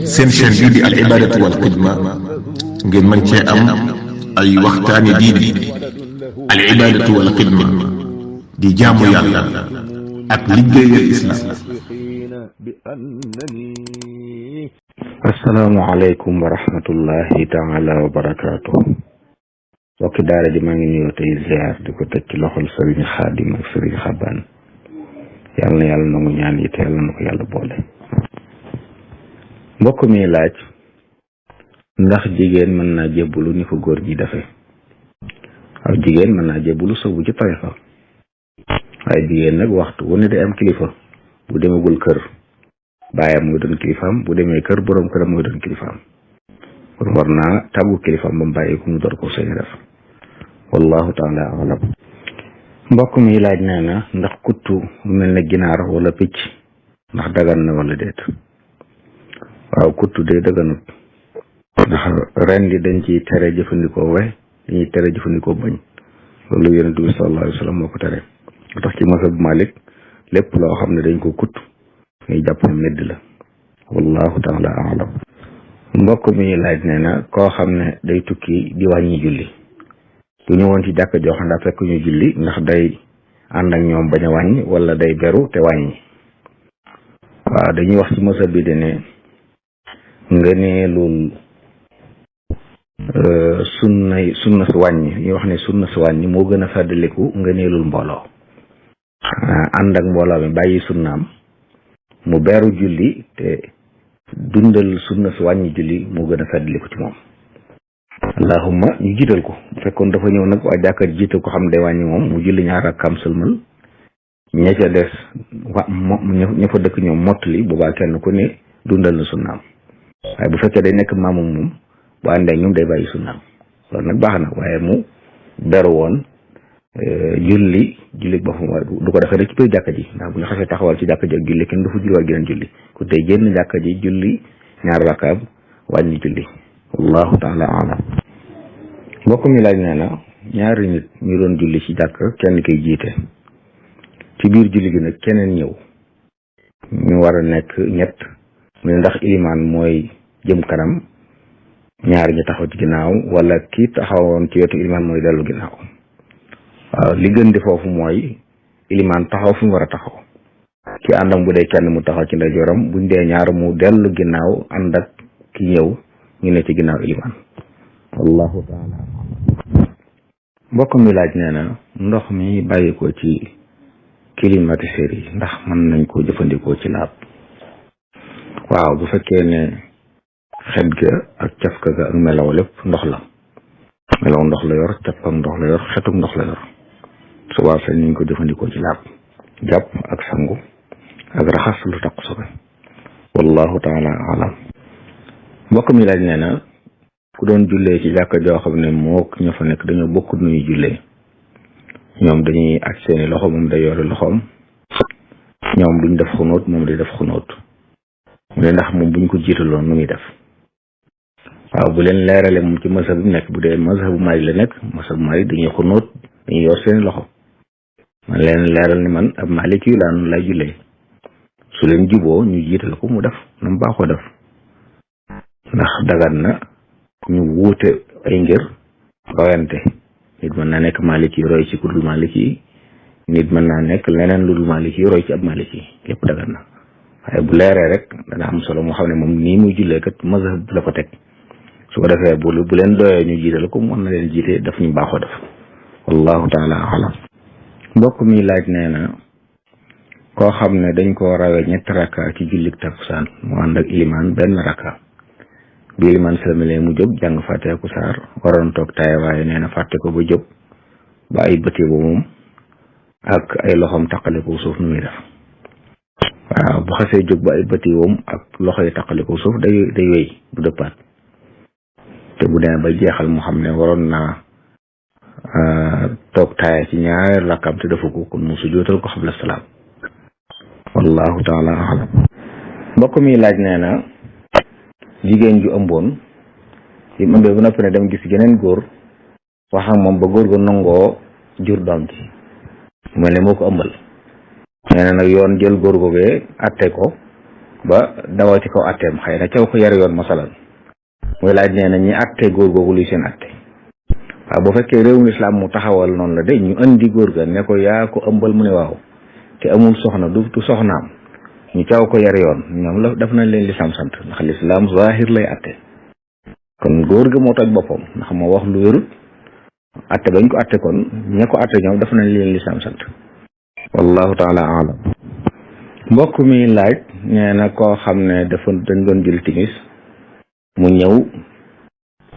seen chaîne bii di al ibadatu wal xidma ngeen mën cee am ay waxtaani diine. al ibadatu wal xidma di jaamu yàlla ak liggéeyal islam. assalaamu aleykum wa rahmatullahi taala wa barakaatu. mbokki daara ji maa ngi nuyoo tey ziar di ko teg ci loxol sëriñ Xaadim ak sëriñ Xabaan. yàlla na yàlla nangu ñaan yi te yàlla na ko yàlla boole. mbokk mi laaj ndax jigéen mën naa jébbalu ni ko góor ñi defee. aw jigéen mën naa jébbalu soobu ci tarixa waaye jigéen nag waxtu wu ne day am kilifa. bu demagul kër baayam mooy doon kilifaam, bu demee kër boroom këram mooy doon kilifaam. kon war naa tàggu kilifaam ba mu bàyyi ko mu door ko sañ def. wallahu taala alam. mbokk mi laaj nee na ndax kuttu mel ne ginaar wala picc ndax dagan na wala déet. waaw kuttu de daganut ndax ren di dañ ciy tere jëfandikoo we dañuy tere jëfandikoo bañ. loolu yonent bi sallallahu alayhi wa sallam moo ko tere. moo tax ci masab Malik lépp loo xam ne dañ ko kutt ngay jàpp ne medd la. wallahu taala alam. mbokk mi laaj nee na koo xam ne day tukki di wàññi julli bu ñëwoon ci jàkk joo xam ne daa fekk ñu julli ndax day ànd ak ñoom bañ a wàññi wala day beru te wàññi. waaw dañuy wax ci masab bi de ne ngëneelul sunna si wàññi ñuy wax ne sunna si wàññi moo gën a fàddaliku ngëneelul mbooloo. ànd ak mbooloo mi bàyyi sunnaam mu beeru julli te dundal sunna si wàññi julli moo gën a fàddaliku ci moom. allahumma ñu jiital ko bu fekkoon dafa ñëw nag waa jàkkat jiital ko xam day wàññi moom mu julli ñaar ak kam sëlmal ña ca des ña fa dëkk ñoom mottali boobaa kenn ku ne dundal na sunnaam. waaye bu fekkee day nekk maamam moom bu àndee ñoom day bàyyi sunnaam loolu nag baax na waaye mu beru woon julli boppam du ko defee rek ci biir jàkka ji ndax bu ñu xasee taxawal ci jàkka ji ak julli kenn du fa julliwaat geneen julli ku tey génn jàkka ji julli ñaar rakkaab wàññi julli. wallahu taala alam. mbokk mi laaj nee na ñaari nit ñu doon julli ci jàkk kenn koy jiite ci biir julli gi nag keneen ñëw ñu war a nekk ñett mu ne ndax ilimaan mooy jëm kanam ñaari ñu taxaw ci ginnaaw wala kii taxawoon ci wetu ilimaan mooy dellu ginnaaw. waaw li gën di foofu mooy ilimaan taxaw fu mu war a taxaw ki àndam bu dee kenn mu taxaw ci ndeyjooram buñ dee ñaar mu dellu ginnaaw ànd ak ki ñëw ñu ne ci ginnaaw ilimaan. wallahu taala mbokk mi laaj nee na ndox mi bàyyi ko ci climatiseur yi ndax mën nañ koo jëfandikoo ci laab. waaw bu fekkee ne xet ga ak cafka ga ak melaw lépp ndox la. melaw ndox la yor cafka ndox la yor xetuk ndox la yor subaa sañ nañ ko jëfandikoo ci laab jàpp ak sangu ak raxas lu taq sobe. wallahu taala alam. mbokk mi laaj nee na ku doon jullee ci jàkka joo xam ne moo ña fa nekk dañoo bokk nuy jullee ñoom dañuy aj seeni loxo moom day yore loxoom ñoom duñ def xunóot moom day def xunóot mu ne ndax moom buñ ko jiitaloon nu muy def. waaw bu leen leerale moom ci mazhab bi nekk bu dee mazhabu Maalik la nekk mazhabu Maalik dañuy xunóot dañuy yor seeni loxo man leen leeral ni man ab Maliki yu laa noonu lay jullee su leen juboo ñu jiital ko mu def na mu baaxoo def ndax dagan na ñu wuute ay ngir rawante nit mën naa nekk Maliki roy ci ku dul Maliki nit mën naa nekk leneen lu dul Maliki roy ci ab Maliki lépp dagan na waaye bu leeree rek dana am solo moo xam ne moom nii muy jullee kat mazhab bi la ko teg su ko defee bu leen doyee ñu jiital ko mën na leen jiite daf ñu baaxoo def. wallahu taala alam. mbokk mi laaj nee na koo xam ne dañ koo rawee ñetti rakka ci jullik takkusaan mu ànd ak ilimaan benn rakka bi ilimaan salmale mu jóg jàng fàtteeku saar waroon toog taay waaye nee na fàtte ko ba jóg ba ay bëti ba moom ak ay loxoom taqale ko suuf nu muy def. waaw bu xasee jóg ba ay bëti woom ak loxo yi taqale ko suuf day wéy du dëppaat te bu demee ba jeexal mu xam ne waroon naa toog taaya ci ñaari rakam te defu ko kon mu sujjóotal ko xabla salaam. wallahu taala alam. mbokk mi laaj nee na jigéen ju ëmboon yi mu ëmbee bu noppi ne dem gis geneen góor wax ak moom ba góor gu nangoo jur doom ci mel ne moo ko ëmbal nee na nag yoon jël góor googee atte ko ba dawal ci kaw atteem xëy na caw ko yar yoon masalan muy laaj nee na ñi atte góor googu luy seen atte waaw bu fekkee réewum islam mu taxawal noonu la de ñu indi góor ga ne ko yaa ko ëmbal mu ne waaw te amul soxna du soxnaam ñu caw ko yar yoon ñoom la def nañ leen lislaam sant ndax lislaam zahir lay atte kon góor ga moo toj boppam ndax moo wax lu wérut atte bañ ko atte kon ña ko atte ñoom def nañ leen lislaam sant wallahu taala alam mbokk mi laaj nee na koo xam ne dañ doon jël timis mu ñëw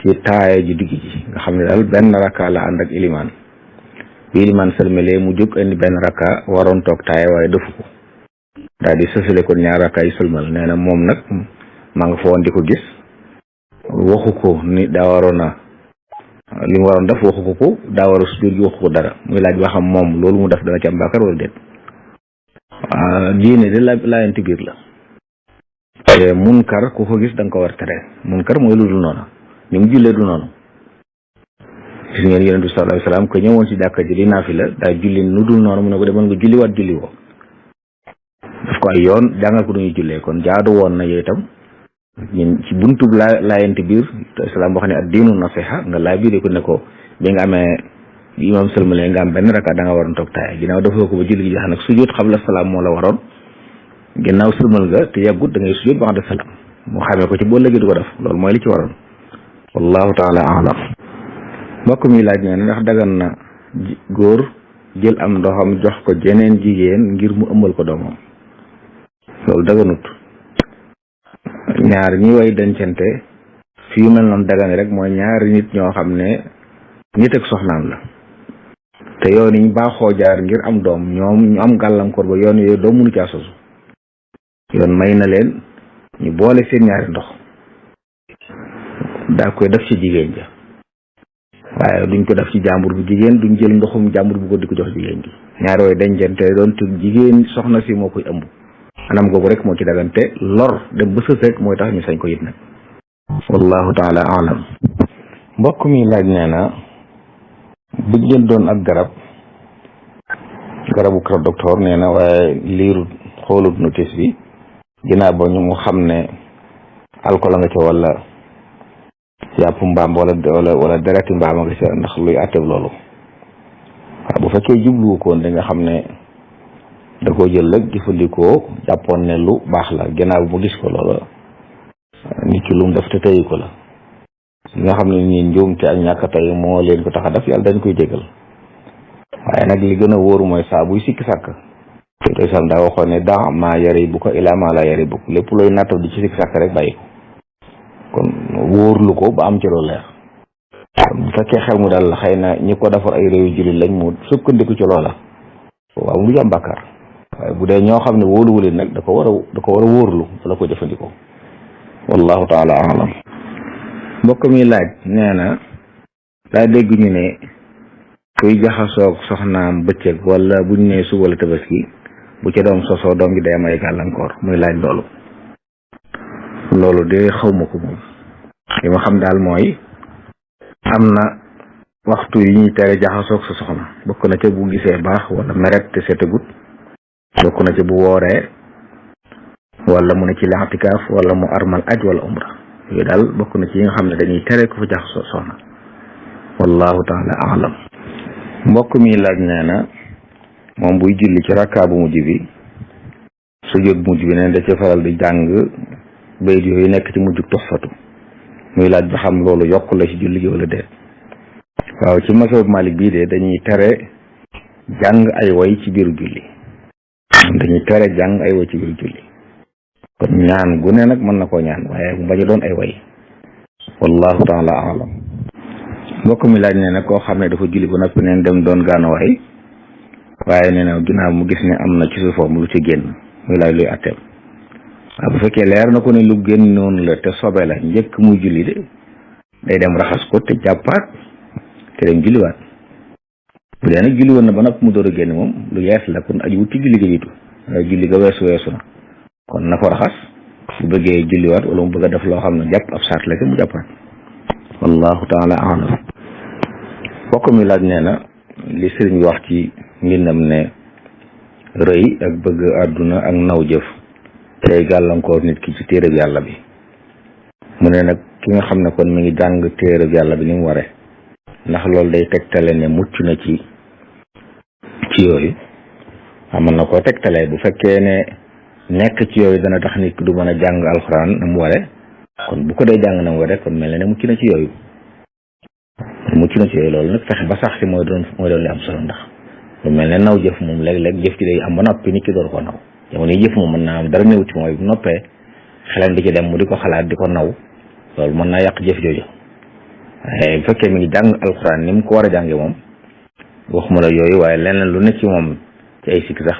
ci taaya ji digg ji nga xam ne daal benn rakka la ànd ak ilimaan bi ilimaan sëlmalee mu jóg indi benn rakka waroon toog taaya waaye defu ko daal di sësale kon ñaar rakka yi sëlmal nee na moom nag maa nga fa woon di ko gis waxu ko ni daa waroon a li mu waroon def waxu ko daa war a sujjóot gi waxu ko dara muy laaj ba xam moom loolu mu def dana ci am bàkkaar wala déet diine de laayante biir la te munkar ku ko gis da nga ko war tere munkar mooy lu dul noonu ni mu jullee du noonu gis ngeen yonent bi sallallahu alayhi wasallam ko ñëwoon ci jàkka ji di naafila daa julli nu dul noonu mu ne ko demal nga julli waat julli woo daf ko ay yoon jàngal ko duñuy jullee kon jaadu woon na yooyu itam ñun ci buntub laayante biir te islam boo xam ne ak diinu nasiha nga laa biire ko ne ko bi nga amee imam sëlmale nga am benn raka da nga waroon toog taaya ginnaaw dafa ko ba julli gi jax nag sujjóot xabla salaam moo la waroon ginnaaw sëlmal nga te yàggut da ngay sujjóot ba'da salaam mu xamee ko ci boo léegi du ko def loolu mooy li ci waroon wallahu taala alam mbokk mi laaj ne ndax dagan na góor jël am ndoxam jox ko jeneen jigéen ngir mu ëmbal ko doomam loolu daganut ñaar ñi way dencante fi yu mel noonu dagane rek mooy ñaari nit ñoo xam ne nit ak soxnaam la te yoon yi ñu baaxoo jaar ngir am doom ñoom ñu am gàllankoor ba yoon yooyu doom mënu caa sosu yoon may na leen ñu boole seen ñaari ndox daa koy def ci jigéen ja waaye duñ ko def ci jàmbur bu jigéen duñ jël ndoxum jàmbur bu ko di ko jox jigéen gi ñaari way dencante doon te jigéen soxna si moo koy ëmb anam googu rek moo ci dagante lor dem ba sës rek mooy tax ñu sañ ko yit nag wallahu taala alam mbokk mi laaj nee na bu jël doon ak garabu kër docteur nee na waaye liirut xoolut notice bi ginnaaw ba ñu mu xam ne alcool nga ca wala yàpp mbaam wala dereti mbaam nga ca ndax luy àtteeb loolu waaw bu fekkee jubluwu koon da nga xam ne da koo jël rek jëfandikoo jàppoon ne lu baax la ginnaaw mu gis ko loola nit ki lu mu def te teyu ko la li nga xam ne nii njuumte ak ñàkk tey moo leen ko tax a def yàlla dañ koy jégal waaye nag li gën a wóoru mooy saa buy sikki sàkk te doy sal daa waxoon ne daa maa yari bu ko ilaa maa la yari bu ko lépp looy nattaw di ci sikki sàkk rek bàyyi ko kon wóorlu ko ba am ci loolu leer bu fekkee xel mu daal xëy na ñi ko defar ay réew jullit lañ mu sukkandiku ci loola waaw mu am bàkkaar waaye bu dee ñoo xam ne wóoluwuleen nag da ko war a wóorlu la ko jëfandikoo wallahu taala alam mbokk mi laaj nee na daa dégg ñu ne kuy jaxasoog soxnaam bëccëg wala buñ ne suba la tabaski bu ca doom sosoo doom gi day am ay gàllankoor muy laaj loolu de xawma ko moom li ma xam daal mooy am na waxtu yi ñuy tere jaxasoog sa soxna bokk na ca bu gisee baax wala meret te seetagut bokk na ca bu wooree wala mu ne ci la'tikaaf wala mu armal aj wala umra yooyu daal bokk na ci yi nga xam ne dañuy tere ko fa jaxasoo soxna wallahu taala alam mbokk mi laaj nee na moom buy julli ci rakkaa bu mujj bi sujjóot bu mujj bi neen da ci faral di jàng bayit yooyu nekk ci mujjug Tuhfatu muy laaj ba xam loolu yokk la ci julli gi wala déet waaw ci mazhab Malik bii de dañuy tere jàng ay way ci biiru julli kon ñaan gu ne nag mën na koo ñaan waaye bu bañ a doon ay way wallahu taala alam mbokk mi laaj nee na koo xam ne dafa julli ba noppi neen dem doon gaanuwaay waaye nee na ginnaaw mu gis ne am na ci suufam lu ci génn muy laaj luy atteem waaw bu fekkee leer na ko ne lu génn noonu la te sobe la njëkk muy julli de day dem raxas ko te jàppaat te dem julliwaat bu dee nag julli woon na ba noppi mu door a génn moom lu yees la kon aju wut ci julli ga jiitu waaye julli ga weesu na kon na ko raxas bu bëggee julliwaat wala mu bëgg a def loo xam ne jàpp ab saat la ke mu jàppaat wallahu taala alam bokk mi laaj nee na li sëriñ bi wax ci mbindam ne rëy ak bëgg àdduna ak naw jëf tey gàllankoor nit ki ci téereb yàlla bi. mu ne nag ki nga xam ne kon mi ngi jàng téereb yàlla bi ni mu ware ndax loolu day tegtale ne mucc na ci yooyu mën na koo tegtale bu fekkee ne nekk ci yooyu dana tax nit ki du mën a jàng alxuraan na mu ware kon bu ko dee jàng na mu ware kon mel na ne mucc na ci yooyu loolu nag fexe ba sax si mooy doon li am solo ndax lu mel ne naw jëf moom léeg-léeg jëf ci day am ba noppi nit ki door ko naw jamono yi jëf moom mën naa am dara néew ci mooy bu noppee xelam di ci dem mu di ko xalaat di ko naw loolu mën naa yàq jëf jooju waaye bu fekkee mi ngi jàng alxuraan ni mu ko war a jànge moom waxuma la yooyu waaye leneen lu ne ci moom ci ay sikk sax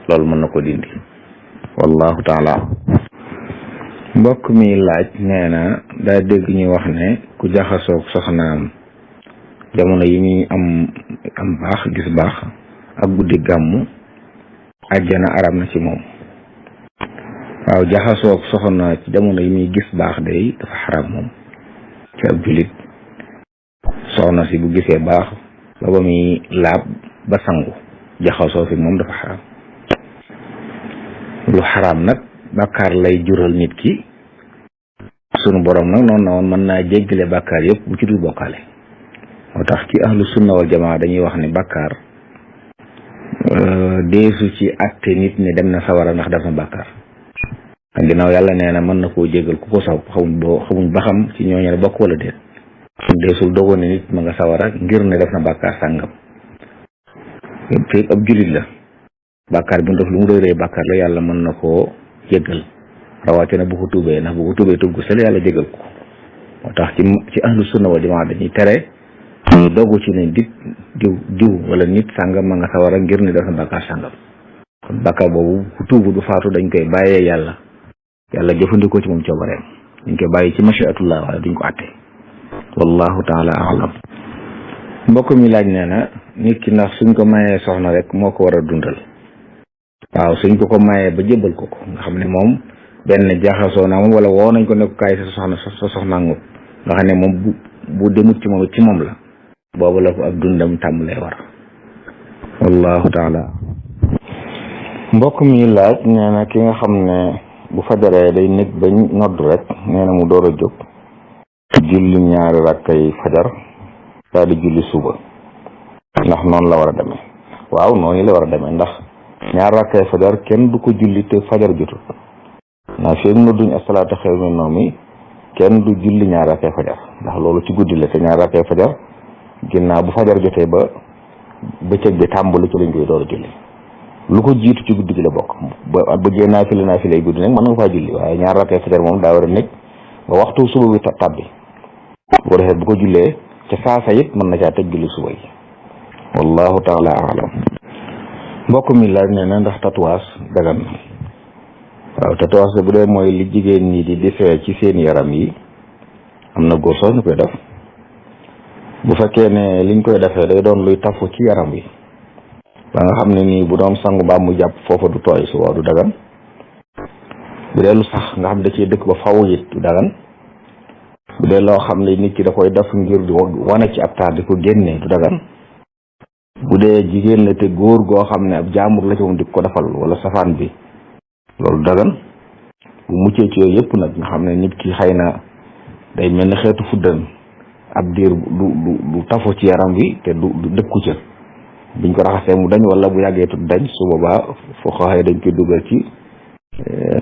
loolu mën na ko dindi wallahu taala. mbokk mi laaj nee na daa dégg ñuy wax ne ku jaxasoog soxnaam jamono yi muy am baax gis baax ak guddi gàmmu àjjana arab na ci moom. waaw jaxasoog soxna ci jamono yi muy gis baax day dafa xaraam moom ci ab jullit. soxna si bu gisee baax ba ba muy laab ba sangu jaxasoo fi moom dafa xaraam. lu xaraam nag bàkkaar lay jural nit ki sunu borom nag noonu na woon mën naa jéggale bàkkaar yëpp bu ci dul bokkaale. moo tax ci ahlu sunna wal jamaa dañuy wax ne bàkkaar deesu ci atte nit ne dem na sawara ndax def na bàkkaar ak ginnaaw yàlla nee na mën na koo jéggal ku ko saw xamuñ ba xam ci ñooñu ne bokk wala déet deesul dogoon ne nit ma nga sawara ngir ne def na bàkkaar sàngam fekk ab jullit la bàkkaar bi mu def lu mu rëy bàkkaar la yàlla mën na koo jéggal rawatina bu ko tuubee ndax bu ko tuubee tugg sel yàlla jéggal ko. moo tax ci ahlu sunna wal jamaa dañuy tere ñu dogu ci ne diw wala nit sàngam ma nga sawara ngir ne def na bàkkaar sàngam kon bàkkaar boobu ku tuubu du faatu dañ koy bàyyee yàlla jëfandikoo ci moom coobareem dañ koy bàyyi ci mashiatullah waaye duñ ko àtte wallahu taala alam. mbokk mi laaj nee na nit ki ndax suñ ko mayee soxna rek moo ko war a dundal. waaw suñ ko mayee ba jébbal ko nga xam ne moom benn jaxasoo naa moom wala woo nañ ko ne ko kaay sa soxna ngub nga xam ne moom bu demut ci moom la boobu la ko ab dundam tàmbalee war wallahu taala. mbokk mi laaj nee na ki nga xam ne bu fajaree day nekk bañ nodd rek nee na mu door a jóg julli ñaari rakkay fajar daal di julli suba ndax noonu la war a demee. waaw noonu la war a demee ndax ñaar rakkay fajar kenn du ko julli te fajar jotul ndax feeg nodduñ asalaatu xayrun mina nawmi kenn du julli ñaar rakkay fajar ndax loolu ci guddi la te ñaar rakkay fajar ginnaaw bu fajar jotee ba bëccëg bi tàmbali ci lañ koy door a julli. lu ko jiitu ci guddi gi la bokk ba bëggee naafilay guddi nag mën nga faa julli waaye ñaar rakkay fajar moom daa war a nekk ba waxtu suba bi tàbbi bu ko defee bu ko jullee ca saasa it mën na caa teg julli suba yi wallahu taala alam. mbokk mi laaj nee na ndax tatouage dagan na. waaw tatouage bu dee mooy li jigéen ñi di defee ci seen yaram yi am na góor sax ñu koy def bu fekkee ne liñ koy defee day doon luy tafu ci yaram wi ba nga xam ne nii bu doon sangu ba mu jàpp foofa du tooy su du dagan. bu dee lu sax nga xam ne da cee dëkk ba faw it du dagan. bu dee loo xam ne nit ki da koy def ngir di wane ci ab taar di ko génnee du dagan. bu dee jigéen la te góor goo xam ne ab jaamur la ci moom di ko defal wala safaan bi loolu dagan. bu muccee ci yooyu yëpp nag nga xam ne nit ki xëy na day mel ni xeetu fuddan ab diir du tafu ci yaram wi te du dëkku ca biñ ko raxasee mu dañ wala bu yàggee tut dañ su boobaa foo xooxee dañ koy dugal ci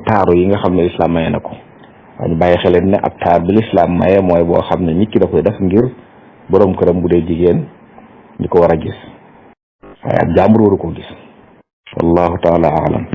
taaru yi nga xam ne lislaam maye na ko waaye ñu bàyyi xeleen ne ab taar bi lislaam maye mooy boo xam ne nit ki da koy def ngir borom këram bu dee jigéen ñi ko war a gis waaye ab jàmbur waru ko gis wallahu taala alam.